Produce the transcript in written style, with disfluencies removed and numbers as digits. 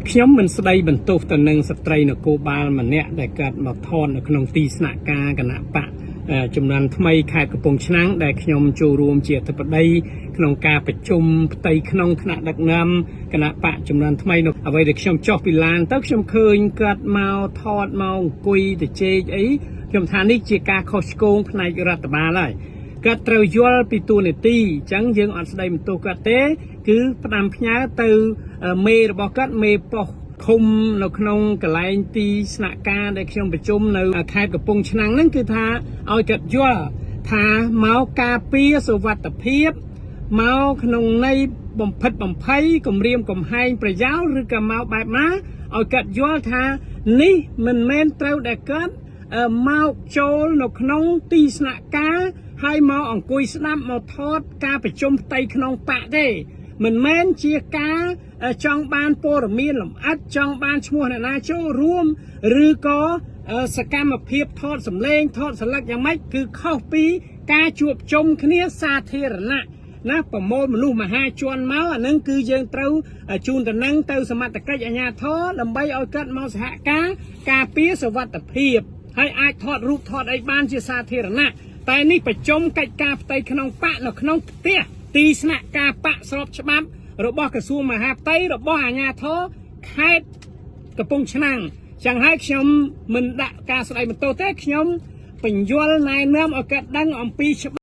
ខ្ញុំមិនស្ដីបន្ទោសទៅនឹងស្ត្រីនគរបាលម្នាក់ដែលគាត់មកថតនៅក្នុងទីស្នាក់ការគណបក្សចំនួនថ្មីខេត្តកំពង់ឆ្នាំងដែលខ្ញុំចូលរួមជាអធិបតីក្នុងការប្រជុំផ្ទៃក្នុងថ្នាក់ដឹកនាំគណបក្សចំនួនថ្មីនោះអ្វីដែលខ្ញុំចុះពីឡានទៅខ្ញុំឃើញគាត់មកថតមកអង្គុយទៅជែកអីខ្ញុំថានេះជាការខុសឆ្គងផ្នែករដ្ឋបាលហើយគាត់ត្រូវយល់ពីតួនាទីអញ្ចឹងយើងអត់ស្ដីបន្ទោសគាត់ទេ គឺផ្ដាំផ្ញើទៅមេរបស់គាត់មេប៉ុស្តិ៍ឃុំនៅក្នុងកន្លែងទីស្នាក់ការដែលខ្ញុំប្រជុំនៅខេត្តកំពង់ឆ្នាំងហ្នឹងគឺថាឲ្យគាត់យល់ថាមកការពារសុវត្ថិភាពមកក្នុងន័យបំផិតបំភ័យគម្រាមកំហែងប្រយោលឬក៏មកបែបណាឲ្យគាត់យល់ថានេះមិនមែនត្រូវដែលគាត់មកចូលនៅក្នុងទីស្នាក់ការហើយមកអង្គុយស្ដាប់មកថតការប្រជុំផ្ទៃក្នុងបក្សទេ មិនមែនជាការចង់បានព័ត៌មានលម្អិតចង់បានឈ្មោះអ្នកណាចូលរួមឬក៏សកម្មភាពថតសម្លេងថតសន្លឹកយ៉ាងម៉េចគឺខុសពីការជួបជុំគ្នាសាធារណៈណាប្រមូលមនុស្សមហាជនមកអានឹងគឺយើងត្រូវជូនដំណឹងទៅសមត្ថកិច្ចអាជ្ញាធរដើម្បីឲ្យគាត់មកសហការការពារសុវត្ថិភាពហើយអាចថតរូបថតអីបានជាសាធារណៈតែនេះប្រជុំកិច្ចការផ្ទៃក្នុងបក្សនៅក្នុងផ្ទះទីស្នាក់ការបក្សស្របច្បាប់របស់ក្រសួងមហាផ្ទៃរបស់អាជ្ញាធរខេត្តកំពង់ឆ្នាំងចឹងហើយខ្ញុំមិនដាក់ការស្ដីបន្ទោសទេខ្ញុំបញ្យល់ណែនាំឲ្យគាត់ដឹងអំពីច្បាប់។